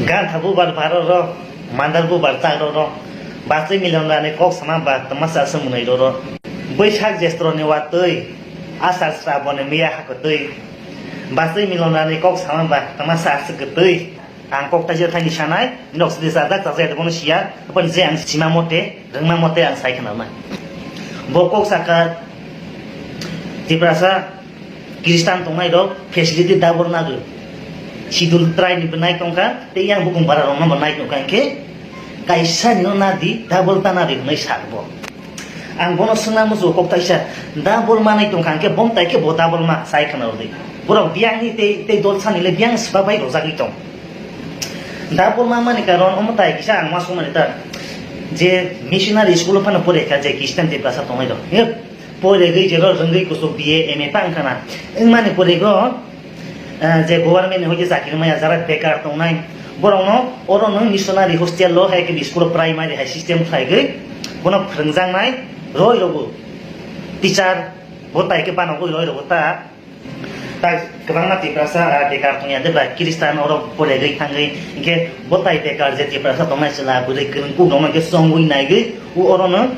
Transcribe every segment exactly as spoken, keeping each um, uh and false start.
Gantha bubar baro ro, mandar bubar chak ro ro, bachwi milon rani kok sama ba tama sa se mwnai ro ro. Boisak jestro ni watwi, asar srabo ni miya hakotwi, bachwi milon rani kok sama ba tama sa se kwtwi. Ang kok taisa thaini sanai, nok sidi sa dak chajak bono siya, apon je ang sima mote, rwngma mote ang sai khna nai. Bo kok saka Tiprasa Kristan tongnai rok facility double nagwi. Schedule tribe ni bwnai tongkha, tei yang bukung bara rok no bo nai tongkha, hwnkhe kaisa ni no nadi, double ta nadi hwnwi sa bo. Ang bono swngna muchungo kok taisa, double manai tongkha, hwnkhe bom tai khe bo double ma sai khna rwdi. Borok biyang ni tei, tei dol sani le biyang sba bai rojagwi tong. Double ma mani karon omo tai kisa ang ma songmani ta, je missionary school o phano pore kha, je Christian Tiprasa tongnai rok. Poregwi jero rwngwi kuchuk B A, M A tang khana. Wngmani porego, eh, je government ni hoite chakri maya jara bekar tongnai. Borokno oro no missionary hostel lo hai khe school primary hai system khlaigwi bono phwrwngjaknai roi rogo. Teacher bo tai khe banogwi roi rogo ta. Tai kwbangma Tiprasa, ah, bekar tongya de ba Kristan oro poregwi thangwi. Hinkhe bo tai bekar je Tiprasa tongnai chwla bwrwi kwrwng kuk rokno khe chongwi naigwi u oro no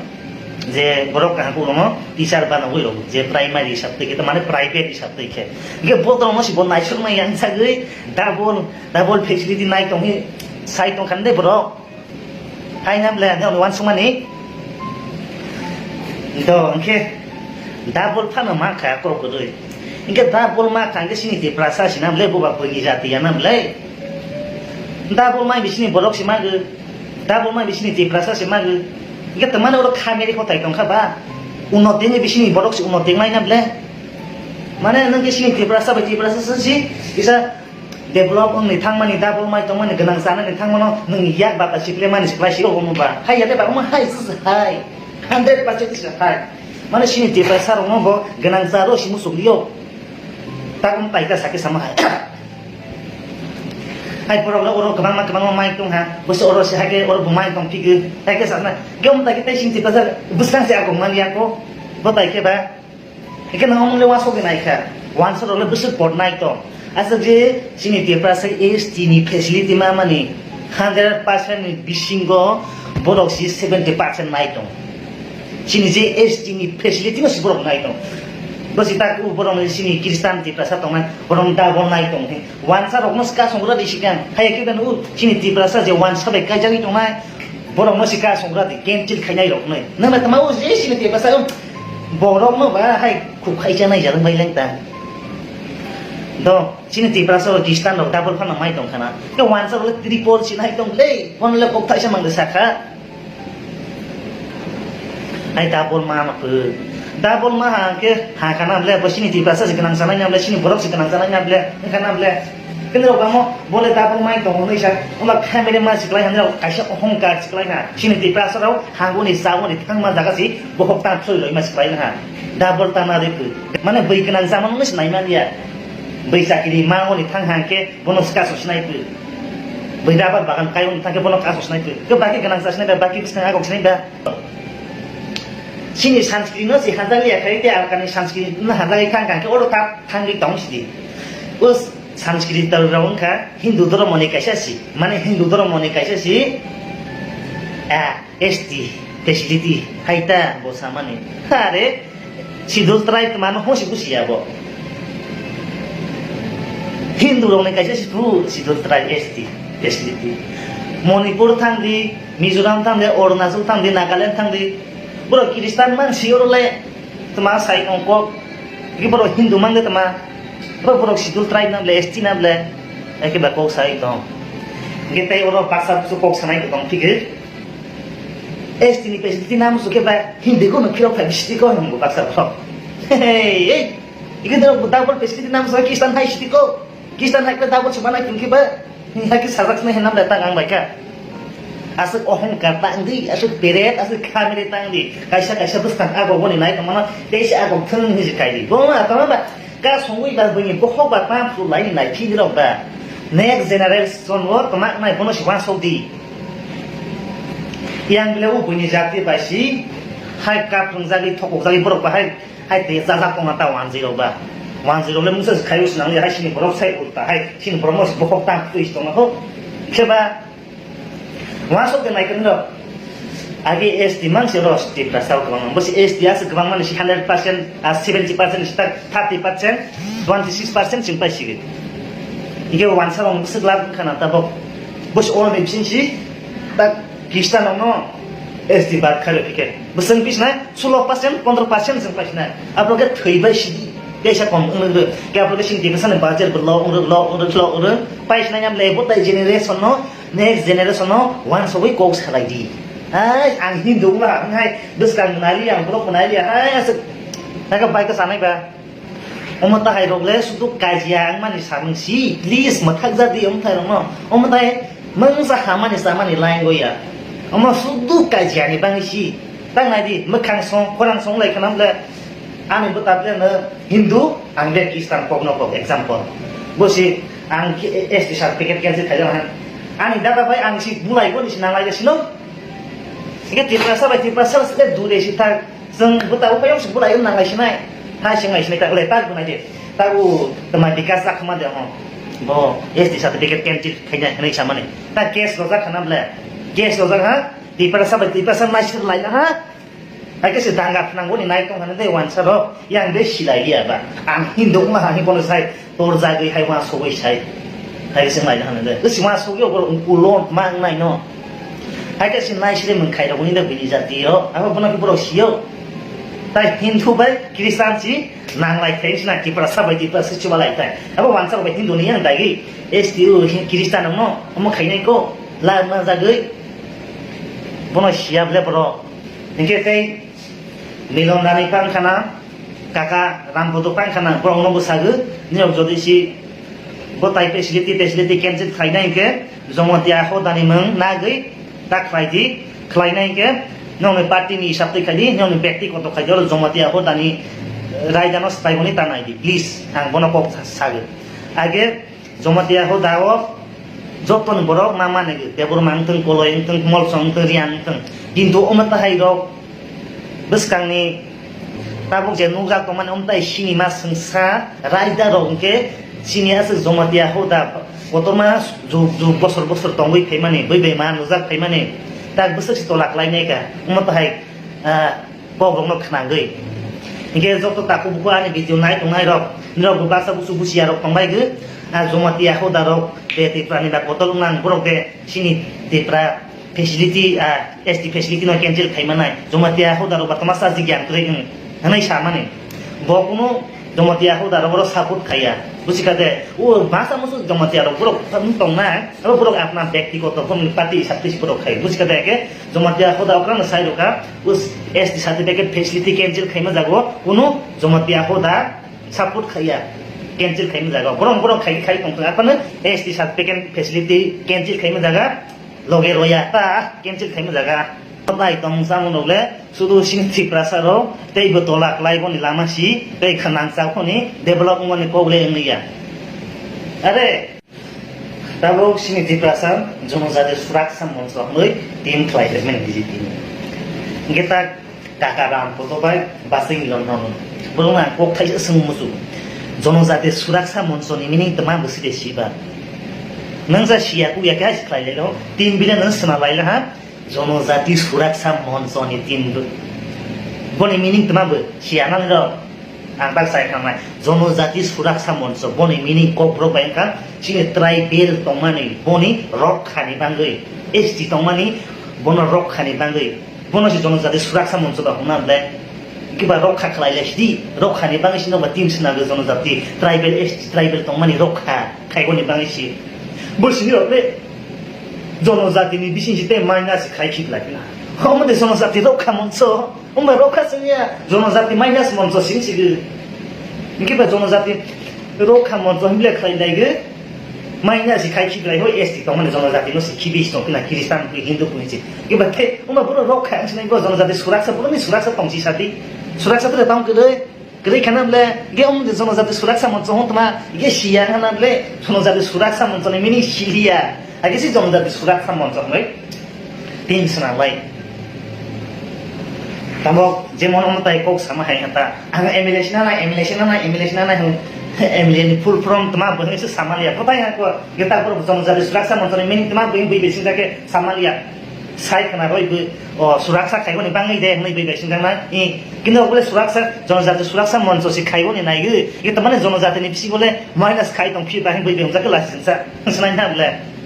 je borok kaham kuk rokno teacher banogwi rok je primary hisab twi khe, mane private hisab twi khe. Hinkhe bo rokno si bo naisuk nai yang sagwi double, double facility nai tongwi sai tongkha de borok. Hai na ble, ang uansukmani. Do, hwnkhe double phano ma kha kok kwrwi. Hwnkhe double ma kha hwnkhe chini Tiprasa si na ble, buba buini jati ya na ble. Double mai bisini borok si magwi. Double mai bisini Tiprasa si magwi. Hwnkhe tamani oro khamiri kotai tongkha ba. Uno tengwi bisini borok si uno tengmai na ble. Mane nwng khe chini Tiprasa bai Tiprasa si kisa develop wngni thangmani, double mai tongmani, gwnang chanani thangmano nwng yak baka sikle mani siklai sio omo ba. Hai yate ba omo hai jis hai. Hundred percent is hai. Mane chini Tiprasa rokno bo gwnang cha ro si muchuk liyo. Ta omo tai ka sake sama hai. Hai borok le oro kwbangma kwbangma mai tong ha. Bo se oro se hai ke oro bo mai tong phigwi. Hai ke sana. Ge omo tai ke tei chini Tiprasa bwskang se akong mani ako. Bo tai ke ba. Hingke nang omo le uansuk de naikha, uansuk rok le bwswk pot nai tong. Aswk je chini Tiprasa S T ni facility ma mani hundred percent ni bisingo borok si seventy percent nai tong. Chini je S T ni facility no si borok nai tong. Bo si tak u borok ni chini Kristan Tiprasa tongnai, borok ni double nai tong. Uansa rok no ska songra di sikang. Haya ke ben u chini Tiprasa je uansa bai kaijagwi tongnai. Borok no si ka songra di, cancel khainai rok nai. Nang na tama o je chini Tiprasa o borok no ba hai khuk khai cha nai jalung bai leng ta. Do chini Tiprasa o Kristan rok double phano mai tong khana. Ke uansa rok le triple si nai tong le. Bon le kok thaisa mang de sakha. Hai double ma ma phu. Double ma ha ke ha khana le bo chini Tiprasa si gwnang sanai na le chini borok si gwnang sanai na le. Khana le. Kini rok bamo bole double mai tongo hinwi sa, wngma family ma siklai hani rok kaisa ohongkar siklai na. Chini Tiprasa rok hangoni saboni thangma jaga si bohok tang soi loima siklai na ha. Double tana rikhu. Mane bui gwnang jamano nung sinai man ya. Bui chakiri mangoni thang hang khe bono ska so sinai phu. Bui rabar bagan kaioni thang khe bono kaso sinai phu. Ke baki gwnang sa sinai ba, baki bwskang agok sinai ba. Chini sanskrit no si hajak ya khai te alkani sanskrit no hajak khai kang khe oro ta thangwi tong sidi. Us Sanskrit rok wngkha Hindu dhormoni kaisa si, mane Hindu dhormoni kaisa si, ah, S T facility hai ta bo samani. Are, Scheduled Tribe mano hosi busi ya bo. Hindu rokni kaisa si tu Scheduled Tribe S T facility. Manipur thang di, Mizoram thang di, Arunachal thang di, Nagaland thang di. Bro Kristan man si oro le tma sai tong kok. Ki bro Hindu man de tma. Bro, borok Scheduled Tribe na ble, S T na ble, eke ba kok sai tong. Hingke tei oro baksa busu kok sanai tong, thik he? S T ni facility na musu ke ba Hindi ko no phirok phai bisti ko hingbo baksa borok. Hey, hey, ike double facility na musu Kristan hai sti ko. Kristan hai ke double se banai tong ke ba. Hingke sajak sini hinam le tang ang bai ka. Aswk ohongkar tang di, aswk peret, aswk khamiri tang di. Kaisa kaisa bwskang agok boni nai tongmano, teisa agok thwng hinwi se kai di. Bo ma tama ba ka songwi ba buini bokhok ba tang phuru lai ni nai phi rok ba. Next generation o tongma nai bono si wansok di. Yang bile o buini jati bai si hai kap thwngjagwi thokok jagwi borok bahai. Hai tei chajak tongna ta wanjwi rok ba. Wanjwi rok le mungsa se khaio swnam ya, hai sini borok sai ulta, hai sini borok no se bokhok tang twi se tongma kho. Khe ba, uansuk de nai kwrwng rok. Agi S T man se ros Tiprasa o kwbang. Bo se S T aswk kwbang mani se hundred percent, ah, seventy percent se tak thirty percent, twenty six percent chwng pai sigi. Ige wansa rok bwswk lab khana tabok. Bo se oro ni bising si tak Khristan rok no S T bad khairo phike. Bwswng bisnai sulo percent, pondro percent chwng pai sinai. Abo khe thwi bai sidi. Kaisa kom wng rw. Khe abo khe sing Tiprasa ni budget bo lo wng rw, lo wng rw, lo wng rw. Pai sinai yam le bo tai generation no Next generation no wansugwi kok salai di. Hai, ang Hindu wngma hai bwskang nai liya, ang borok nai liya, hai, aswk. Naka bai kwsa nai ba. Omo tahai rok le sudu kajia wngmani samung si, please, mwthak ja di omo thai rok no. Omo thai mungsa hamani samani line go ya. Omo sudu kajia ni bangwi si. Tang nai di, mwkhang song, khorang song lai khana bwle. Ani bwta bwle no Hindu, ang be Khristan kok no kok, example. Bo si ang ki-, S T certificate cancel khaijak han. Ani dada bai ang si bulai bo ni si nanglai sino. Ike Tiprasa bai Tiprasa se dure si thak. Jeng bwta upai si bulai nanglai sinai. Hai singlai sinai tak le tak bunai de. Tak u tama bikas sak ma de ho. Bo S T certificate cancel khaijak hinai samani. Tak case rojak khana bwle. Case rojak ha. Tiprasa bai Tiprasa mai sir lai ha. Hai khe se danga phnangbo ni nai tong hwnwi tei wansa rok yang de silai liya ba. Ang Hindu wngma ha hwnwi bono sai tor jagwi hai uansugwi sai. Hai khe se nai hwnwi de. Bwswk uansugwi obo ulo ma wngnai no. Hai khe se nai siri mwng khairok hwnwi de bini jati o. Abo bono khe borok sio. Tai Hindu bai Khristan si nanglai khe sina Tiprasa bai Tiprasa chubalai tai. Abo wansa rok bai Hindu ni yang dagi S T o Khristan no omo khainai ko la ma jagwi. Bono siya bwle borok. Hinkhe tei Milon Rani pang khana, kaka Rambodo pang khana, borok no bwsagwi, niyok jodi si bo tai facility, facility cancel khlainai hinkhe, Jomatia hodani mwng nagwi ta khlai di, khlainai hinkhe, nokni party ni hisab twi khai di, nokni bekti koto khai di, oro Jomatia hodani, eh, raida no swbai hwnwi ta nai di, please, ang bono kok sa-, sagwi. Age, Jomatia hoda o joto ni borok ma mani Debbarma wngthung, Koloi wngthung, Molsong wngthung, Riang wngthung. Kintu omo tahai rok bwskang ni tabuk je nukjak tongmani omo tai sini ma swngsa raida rok hwnkhe sini aswk Jomatia hoda kotorma jug jug bosor bosor tongwi phaimani, bui bai ma nujak phaimani tak bwswk se tola khlainai kha omo tahai. Ah, kok rok no khnagwi. Hinkhe joto takhuk bukhuk ani video nai tongnai rok, nirok bo baksa busu busia rok tongbai gwi. Ah, Jomatia hoda rok, de Tripura ni ba kotor wngna ang borok de sini Tripura facility, ah, S T facility no cancel khai manai. Jomatia hoda rok ba toma sa jigya ang kwrwi wng, hwnwi sa mani. Bo kunu Jomatia hoda rok oro support khaiya. Busi kha de, o baksa musu Jomatia rok borok wng tongnai, abo borok apna bektigoto, borokni party hisab twi borok khai. Busi kha de, Jomatia hoda okra no sai rokha, us S T certificate facility cancel khaima jago, kunu Jomatia hoda support khaiya, cancel khaima jago. Borok, borok khai, khai tongkha, aphano S T certificate facility cancel khaima jaga, loge roya ta cancel khaima jaga. Bai tong samung rok le, sudu sini Tiprasa rok, tei bo tola klai boni lama si, tei khanang chak honi develop wngmani kok le wngya. Are, Tabuk sini Tiprasa Jonojati Suraksa Moncho hwnwi team khlai rwmani B J P ni. Hwnkhe ta kaka Ram Koto bai Basing London. Borokno ang kok thaisa swng muchungo. Jonojati Suraksa Moncho ni meaning tma bwswi de siba. Nwng ja siya kuya khe hai se khlai lailo. Team bile nwng swnam laila ha. Jonojati Suraksa Moncho ni team bo. Boni meaning tma bo siya nang rok. Ang tak sai khanai, Jonojati Suraksa Moncho, boni meaning kokborok bai wngkha, chini tribal tongmani, boni rokha ni bangwi, S T tongmani, bono rokha ni bangwi, bono se Jonojati Suraksa Moncho ba hwnna ble, kiba rokha khlai lai sidi, rokha ni bangwi sino ba team sina Jonojati, tribal, S T, tribal tongmani rokha khaigoni bangwi si. Bo sini rok le, Jonojati ni bising si tei minus khai khip lai na. Omo de Jonojati Rokha Moncho. Wngba rokha chwngya, Jonojati Minus Moncho sing sigwi. Hwnkhe ba Jonojati Rokha Moncho hwnle khlai laigwi. Minus si khai khiklai hoi S T tongmani Jonojati no si khibi si tongphina Khristan pui Hindu pui si. Hwnkhe ba khe wngba boro rokha wngsinai bo Jonojati Suraksa, boroni Suraksa tongsi sati. Suraksa tore tong kwrwi. Kwrwi khana bole, hwnkhe wngde Jonojati Suraksa Moncho hwn tma, hwnkhe siya khana bole, Jonojati Suraksa Moncho ni meaning siliya. Hakhe si Jonojati Suraksa Moncho hwnwi. Tin swnam lai. Tamo jemon omo tai kok sama hai kha ta. Ang M L A sina nai, M L A sina nai, M L A sina nai hwn. M L A ni full form tma bo hinwi se samaliya. Kotai ha ko, geta pur Jonojati Suraksa Moncho ni meaning tma bo hinwi bai singjak khe samaliya. Sai khna roi bo, o, suraksa khaiboni bangwi de hinwi bai bai singjak na. I, kintu bole suraksa, Jonojati Suraksa Moncho se khaiboni naiwi. Ito mane Jonojati ni bisi bole minus khai tong phi ba hinwi bai bai singjak khe lasi sinsa. Sinai na bole.